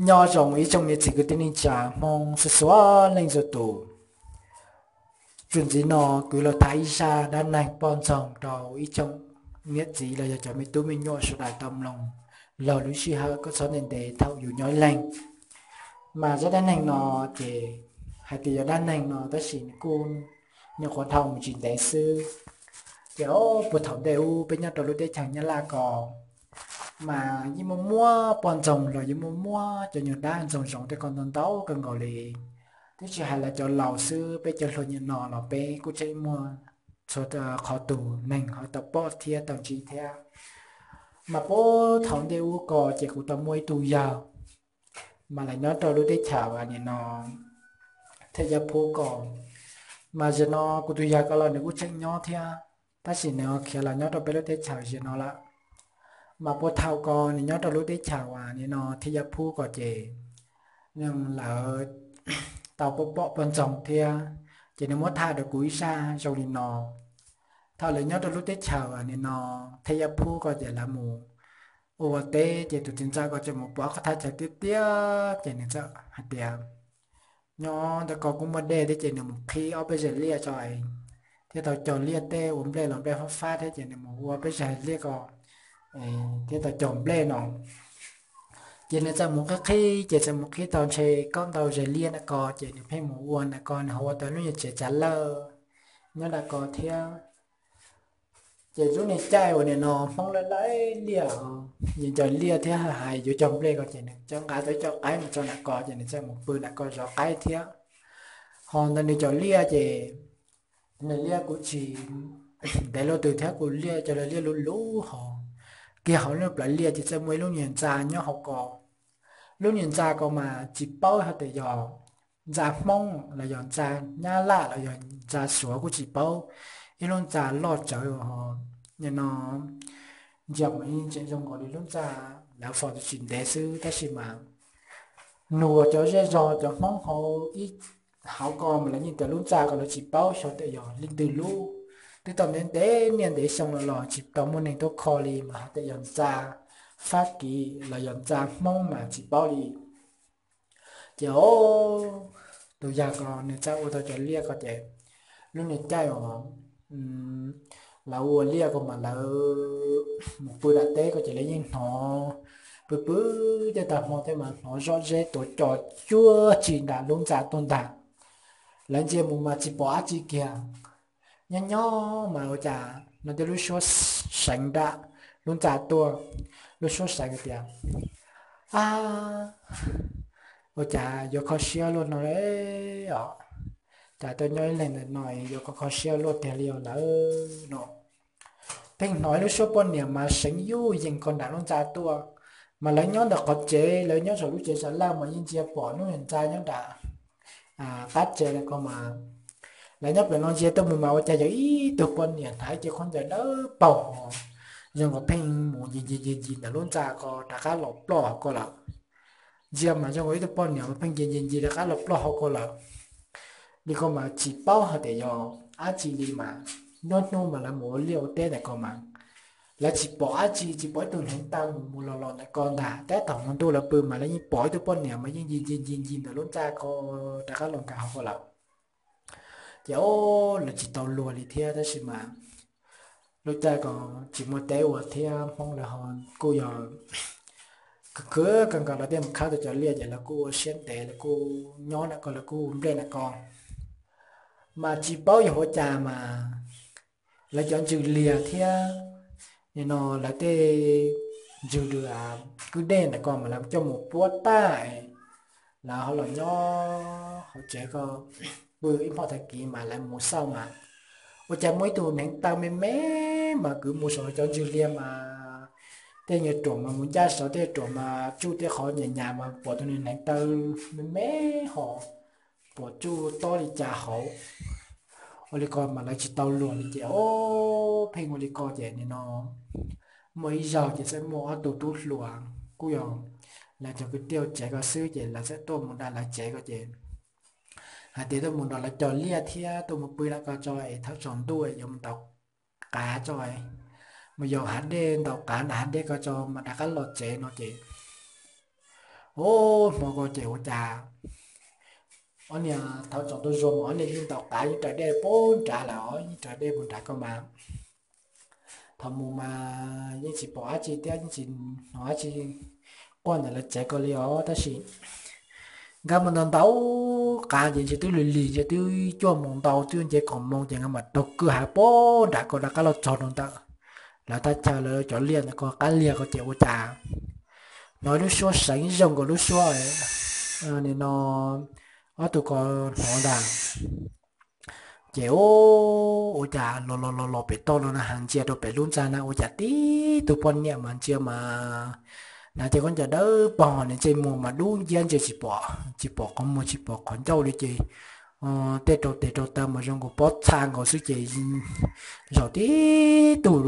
Nyob zoo ib tsoom niam txiv kwv tij neej tsa Hmoob txhua txhua leej txhua tus. Txuas ntxiv no kuv los tham ib zaj dab neeg poj ntxoog rau ib tsoom niam txiv los yog cov me tub me nyuam sawv daws tau mloog laug lub sij hawm kom txhob ntev ntev thaum yus nyob ib leeg. Mas zaj dab neeg no ces hais tias yog dab neeg no tab sis nws kuj nyuam qhuav dhau mus tsis ntev xwb. Ces puag thaum ntej ub peb nyob rau lub teb chaws Nyab Laj ko mas yeej muaj muaj poj ntxoog los yeej muaj muaj cov nyuag dab ntxoog zoov tej ko ntau ntau kawg nkaus li. Twb tsis hais lawv cov laus xwb, peb cov hluas nim no los peb kuj tseem muaj txhua qhov tus neeg ho tau pom thiab tau ntsib thiab. Mas puag thaum ntej ub ko ces kuv tau muaj ib tug yawg mas lawv nyob rau lub teb chaws nim no Thaj Yab Phub ko. Mas zaum no kuv tus yawg ko los nws kuj tseem nyob thiab, tab sis nws khiav los nyob rau peb lub teb chaws zaum no lawm. Mas puag thaum ko nws nyob rau lub teb chaws uas nim no Thaj Yab Phub ko ces lawv tau pom poj ntxoog thiab, ces nws muab tham rau kuv ib zaj zoo li no. Thaum lawv nyob rau lub teb chaws uas nim no Thaj Yab Phub ko ces lawv mus ua teb ces tus txiv ntxawm ko tseem mus pom qhov thaj chaw tiaj tiaj ces nws txawm hais tias nyob ntawm ko kuj muaj dej thiab ces nws mus qhib ob peb zes liaj tso, thiab tau cog liaj teb ua nplej los nplej fab fab thiab ces nws mus ua peb zes liaj ko thiab tau cog nplej no. Ces nws txawm mus qhib qhib ces txawm mus qhib tau ntshe kaum ntau zes liaj ntawm ko ces nws pheej mus ua ntawm ko, nws ho ua tau lub nyuag tsev tsav lawj nyob ntawm ko thiab. Ces lub niag caij uas nim no Hmoob lawv laij liaj, nws cog liaj thiab hais yuav cog nplej ko ces nws coj nqa tau ib co qaib mus tso ntawm ko ces nws txawm mus pw ntawm ko zov qaib thiab. Ho ntawm nws cog liaj ces nws liaj kuj tsis ntev luaj twg thiab, kuj liaj cov liaj luv luv ho kiag hauv lub plawv liaj ces txawm muaj ib lub niag ntxa nyob hauv ko. Lub niag ntxa ko mas tsis paub hais tias yog ntxa Hmoob los yog ntxa Nyab Laj los yog ntxa Suav kuj tsis paub, ib lub ntxa loj tsawv nim no ntsia mas yeej tseem zoo nkaus li lub ntxa lawv faus tau tsis ntev xwb tab sis mas nug cov zej zog cov Hmoob hauv ib hauv ko mas lawv yeej tias lub ntxa ko lawv tsis paub xyov tias yog leej twg lub, twb tau ntev ntev niaj ntev xyoo los los tsis tau muaj neeg tuaj kho li mas hais tias yog ntxa Fab Kis los yog ntxa Hmoob mas tsis paub li. Ces tus yawg ko nws txawm ua tau cov liaj ko ces lub niag caij uas lawv ua liaj ko mas lawv mus pw nram teb ko ces lawv yeej hnov pw pw tej tag hmo tej mas hnov zoj zeb tuav co cuag tsis nram lub ntxa tuaj ntag. Lawv ntsia mus mas tsis pom dab tsi kiag. Nyob nyob mas ua cas no tej lub suab seev nram lub ntxa tuaj, lub suab seev tias, a, ua cas yuav kho siab luaj no os, cas tuaj nyob ib leeg ntawm no yuav kho kho siab luaj tiag li os lawm no. Pheej hnov ib lub suab poj niam mas seev yuj yees ko nram lub ntxa tuaj, mas lawv nyob ntawm qhov tsev, lawv nyob saum lub tsev tsav laj mas yeej ntsia pom lub niag ntxa nyob nram qab tsev ntawm ko mas. Lawv nyob pem no ntsia tuaj mus mas ua cas yog ib tug poj niam hnav ib ce khaub ncaws dawb paug, zoo nkaus pheej mus ncig ncig ncig ntawm lub ntxa ko rov qab los ploj hauv ko lawm. Ntsia mas zoo nkaus ib tug poj niam mas pheej ncig ncig ncig rov qab los ploj hauv ko lawm. Li ko mas tsis paub hais tias yog dab tsi li mas, nruab hnub mas lawv mus ua liaj ua teb ntawm ko mas lawv tsis pom dab tsi, tsis pom ib tug hneev taw mus mus los los ntawm ko ntag. Tab tom hmo ntuj lawv pw mas lawv yeej pom ib tug poj niam mas yeej ncig ncig ncig ncig ntawm lub ntxa ko rov qab los nkag hauv ko lawm. Ces o, lawv tsis tau luag li thiab tab sis mas lub caij ko tsis muaj teb ua thiab Hmoob lawv ho kuj yog khwv khwv kawg nkaus lawv thiaj mus khawb tau cov liaj ces lawv kuj ua siab ntev, lawv kuj nyob ntawm ko, lawv kuj ua nplej ntawm ko. Mas tsis paub yog ua cas mas lawv cov ntsws liag thiab nim no lawv tej ntsws kwj dej ntawm ko mas lawv coj mus puab tag, lawv ho los nyob hauv tsev ko pw ib hmo tag kis mas lawv mus xauj mas ua cas muaj ib tug hneev taw me me mas kwv mus saum cov ntsws liag mas tej nyuag ruam mas mus ncaj saud, tej ruam mas tsuj tej qhov nyas nyas mas pom tus niag hneev taw me me ho pom tsuj tob li cas hauv. Ua li ko mas lawv tsis tau luag li ces o, pheej ua li ko ces nim no muaj ib zaug ces txawm muaj ob tug tub hluas kuj yog lawv cov kwv tij hauv tsev ko xwb ces lawv txawm tuaj mus nram lawv tsev ko ces hais tias tuaj mus nrog lawv cog liaj thiab tuaj mus pw nram ko tso es thaum tsaus ntuj yuav mus ntaus qav tso, mus yos hav dej ntaus qav nram hav dej ko tso mas rov qab los tsev no ces Ub, hmo ko ces ua cas ob niag thaum tsaus ntuj zuag mas ob niag yeej ntaus qav yeej raws dej puag nrad lawm os, yeej raws dej puag nrad ko mas thaum mus mas yeej tsis pom dab tsi thiab yeej tsis hnov dab tsi quaj ntawm lawv tsev ko li os. Tab sis nkawd mus ntaus ntaus qav ces ntshe twb lig lig, ntshe twb cuaj moos ntau, twb nce kaum moos ces nkawd mam taug kwj ha puag nram ko rov qab los txog rau ntawm lawv thaj chaw, lawv cov liaj ntawm ko qab liag ko ces ua cas hnov lub suab seev zoo nkaus lub suab nim no ob tug ko hnov ntag. Ces ua cas los los los los pem toj no na, ha ntsia rau pem lub ntxa na ua cas tib tug poj niam mas ntsia mas hnav cev khaub ncaws dawb paug, nws ntsej muag mas dub nciab ntsia tsis pom, tsis pom qhov muag tsis pom qhov ncauj li ces tej rau tes rau taw mas zoo nkaus pob txha nkaus xwb ces zaum tib tug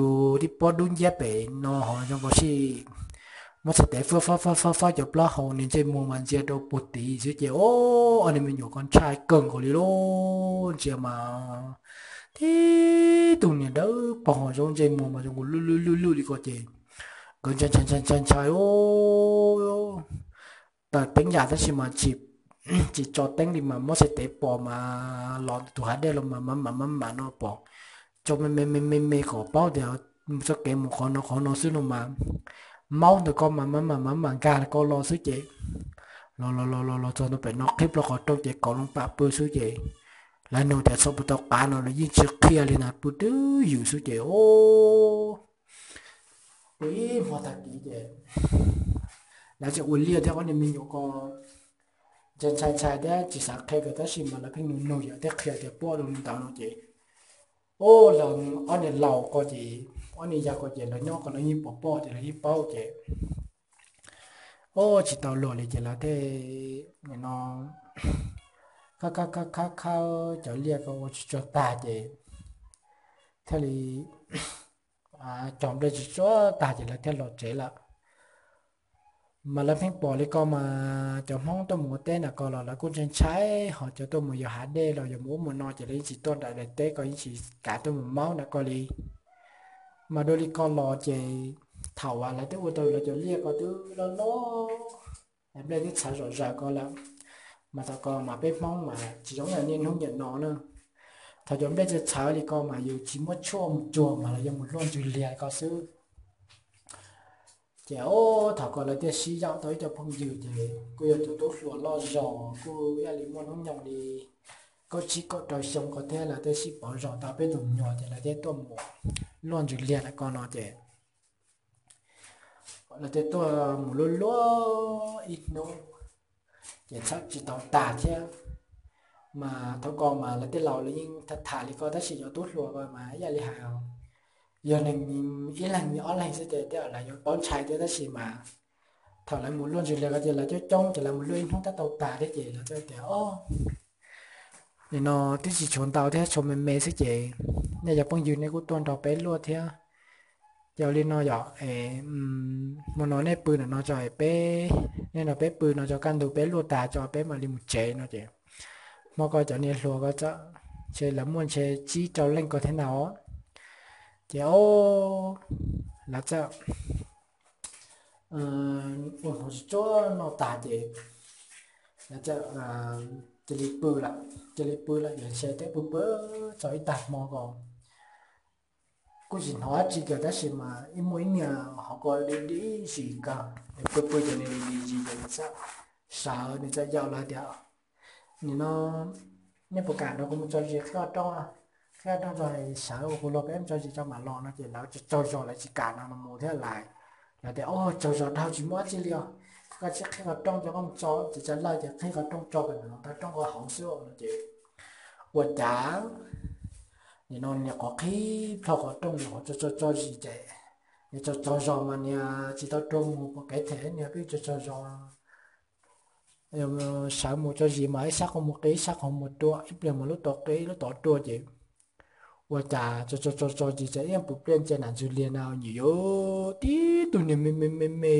tib pob dub nciab pem no ho zoo nkaus sij muab txhais tes fab fab fab fab cov plaub hau, nws ntsej muag mas ntsia rau puag tid xwb ces ob niag me nyuam ko ntshai kawg nkaus li lauj. Ntsia mas tib tug niag dawb paug ho zaub ntsej muag mas zoo nkaus lwj lwj lwj lwj li ko ces nkawd ntshai ntshai ntshai ntshai ntshai taws teeb yam tab sis mas tsis tso teeb li mas muab txhais tes pos mas los tus hav dej los mas mam mam mam mam no pom tso me me me me me kom paub tias txoj kev mus qhov no qhov no xwb no mas maub ntawm ko mas mam mam mam mam nkag ko los xwb ces los los los los los txog ntua pem no qhib plho qhov rooj ces kaus loo pam pw xwb ces lawv nug tias txhob pw tau qav no los yeej tsis qhia li na, pw twb ywm xwb ces o pw ib hmo tag kis ces lawv tseem ua liaj thiab ob niag me nyuam ko ntshai ntshai ntshai thiab tsis xav qhia kiag tab sis mas lawv pheej nug nug yog thiab qhia tias pom li ntawd no ces o los ob niag laus ko ces ob niag yawg ko ces lawv nyob ko lawv yeej pom pom ces lawv yeej paub ces o tsis tau luag li ces lawv thiaj no khawb khawb khawb khawb cov liaj ko ua tsuag tsuag tag ces thiaj li cog nplej tsuag tsuag tag ces lawv thiaj los tsev lawm. Mas lawv pheej pom li ko mas cov Hmoob tuaj mus ua teb nram ko los lawv kuj ntshai ntshai, ho cov tuaj mus yos hav dej los yog mus ub mus no ces lawv yeej tsis tuaj nram daim teb ko, yeej tsis kam tuaj mus maub nram ko li. Mas dua li ko los ces thaum uas lawv twb ua tau lawv cov liaj ko twb loj loj, nplej twb txhawv zom zaws ko lawm. Mas thaum ko mas peb Hmoob mas tsis zoo yam niaj hnub niam no na. Thaum cov nplej txhawv li ko mas yus tsis muab tshuaj mus tsuag mas los yog mus luaj ntsws liag ko xwb. Ces o, thaum ko lawv thiaj sib yaum tau ib co phooj ywg ces kuj yog tus tub hluas loj zog kuj ib yam li muaj hnub nyoog li kaum tsib kaum rau xyoo ko thiab, lawv thiaj sib pauv zog tau peb tug me nyuam ces lawv thiaj tuaj mus luaj ntsws liag ntawm ko no ces lawv thiaj tuaj mus luaj luaj ib hnub ces txhawm tsis tau tas thiab. Mas thaum ko mas lawv tej laus lawv yeej tham tham li ko tab sis cov tub hluas ko mas ib yam li hais yog neeg ib leeg ob leeg xwb ces tej zaum lawv yuav paub ntshai thiab tab sis mas thaum lawv mus luaj ntsws liag ko ces lawv coob coob ces lawv mus luaj ib hnub tab tau tas thiab ces lawv thiaj tias o, nim no twb tsis tshuav ntau thiab tshuav me me xwb ces nej cov phooj ywg nej kuj tuaj nrog peb luaj thiab. Ces ua li no yom, hmo no nej pw ntawm no tso peb, nej nrog peb pw no tso kaj ntug peb luaj tas tso peb mam li mus tsev no ces hmo ko cov niam hluas ko txawm ntshe lawv muaj ntshe tsib rau leej ko thiab ntag os. Ces o, lawv txawm ua hmo tsuag tsuag noj tas ces lawv txawm cia li pw lawm, cia li pw lawm ces ntshe twb pw pw txog ib tag hmo ko kuj tsis hnov dab tsi kiag tab sis mas ib muaj ib niag hauv ko dib dib zis kawg, pw pw ces nws dim zis ces nws txawm sawv nws txawm yaum lawv tias, nim no nej puas kam nrog kuv mus tso zis qhib qhov rooj, qhib qhov rooj tso sawv ua kuv luag peb mus tso zis tso mam los no ces lawv tsaug tsaug zog lawv tsis kam no mus thiab lawm. Lawv tias o, tsaug zog dhau tsis muaj dab tsi li os, koj cia li qhib qhov rooj tso koj mus tso ces tsa lawj ces qhib qhov rooj tso kom nws los tau rooj ko hauv xwb no ces ua cas nim no niag qhov qhib plho qhov rooj niag qhov tso tso tso zis ces niag tsaug tsaug zog mas niag tsis tau rua mus pom kev them niag pheej tsaug tsaug zog sawv mus tso zis mas ib sab qhov muag qi ib sab qhov muag rua, ib pliag mas lub tod qi ib lub tod rua ces ua cas tso tso tso tso zis ces ib pus pliaj ntsia nram ntxwg liag na nyuam yaus tib tug niag me me me me,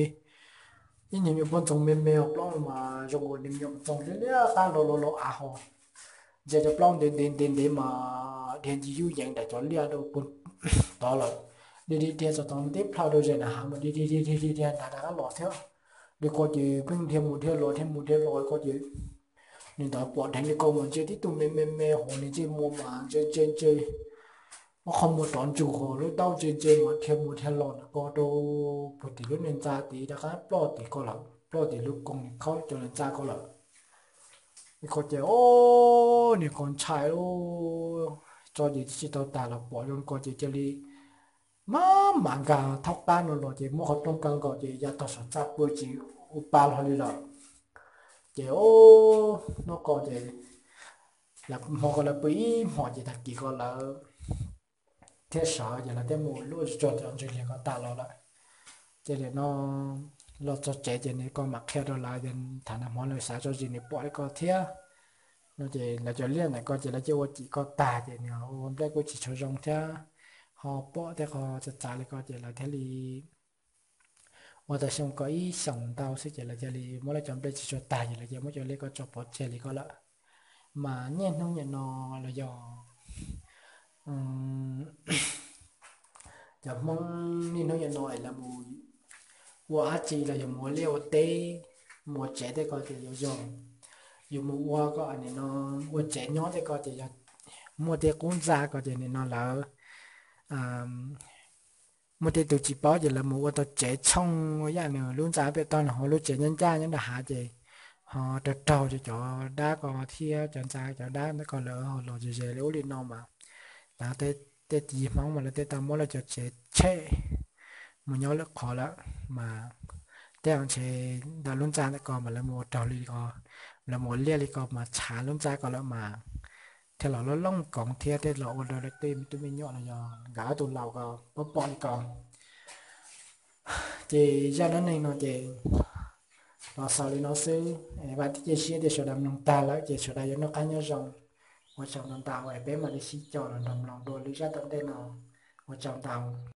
ib niag me poj ntxoog me me hauv plaub mas zoo ua niag me nyuam poj ntxoog liab liab qab los los los av hos, ntsia cov plaub ntev ntev ntev ntev mas dhia ncig yub yeev nram cov liaj rau puag tod lawm, dhia dhia dhia txog tod tib plhaw rau ze nram hav mas dhia dhia dhia dhia dhia nram qab los thiab. li ko ces pheej dhia mus dhia los dhia mus dhia los ko ces nws ntawd pom dheev li ko mas ntsia tib tug me me me hauv nws ntsej muag mas ntse ntse ntse, muab qhov muag rov ntsug hauv lub taub ntse ntse mas dhia mus dhia los ntawm ko rau puag tim lub niag ntxa tid rov qab ploj tim ko lawm, ploj tim lub koog khaub cov niag ntxa ko lawm. Li ko ces o, niag ko ntshai lub tso ces tsis tau tag los pom zoo ko ces cia li maj mam nkag thaub qab no los ces muab qhov rooj kaw nkaus ces ya tog saum txaj pw tsis ua pa hlo li lawm. Ces o, hnub ko ces lawv hmo ko lawv pw ib hmos ces tag kis ko lawv thiaj sawv ces lawv thiaj mus luaj tsuag cov ntsis hlias ko tas los lawm. Ces li no los txog tsev ces nws ko mam qhia rau lawv tias tham nag hmo lawv xav tso zis nws pom li ko thiab no ces lawv cov liaj ntawm ko ces lawv cia ua cim ko tag ces nws ua nplej kuj tsis tshua zoo thiab, ho pom tej qho txav txav li ko ces lawv thiaj li ua tau xyoo ko ib xyoos ntau xwb ces lawv cia li muab lawv cov nplej tsis tshua tag ces lawv cia muab cov liaj ko tso pov tseg li ko lawm. Mas niaj hnub niaj no los yog cov Hmoob niaj hnub niaj no es lawv mus ua dab tsi los yog mus ua liaj ua teb, mus ua tsev tej ko ces yus yog yus mus ua ko nim no ua tsev nyob tej ko ces yog muaj tej qub ntxa ko ces nim no lawv muaj tej tus tsis paub ces lawv mus ua tau tsev tshooj ua yam nws lub ntxa pem toj no hauv lub tsev ncaj ncaj nyob nram hav ces ho raug raug cov dab ko thiab cov ntxa cov dab ntawd ko lawv ho los ze ze li ub li no mas lawv tej txiv Hmoob mas lawv tej tau muab lawv cov tsev tshem mus nyob lwm qhov lawm mas tej ntshe ntawm lub ntxa ntawm ko mas lawv mus ua raug li ko, lawv mus ua liaj li ko mas tshav lub ntxa ko lawm mas thiaj los loj looj koov thiab thiaj los ua rau tej me tub me nyuam no yog nkawd ob tug laus ko pom pom li ko. Ces zaj dab neeg no ces los xaus li no xwb, vam thiab cia siab tias sawv daws mloog tag lawm ces sawv daws yuav noj qab nyob zoo. Ua tsaug ntau ntau es peb mam li sib cog los nrog mloog dua lwm zaj tom ntej no. Ua tsaug ntau.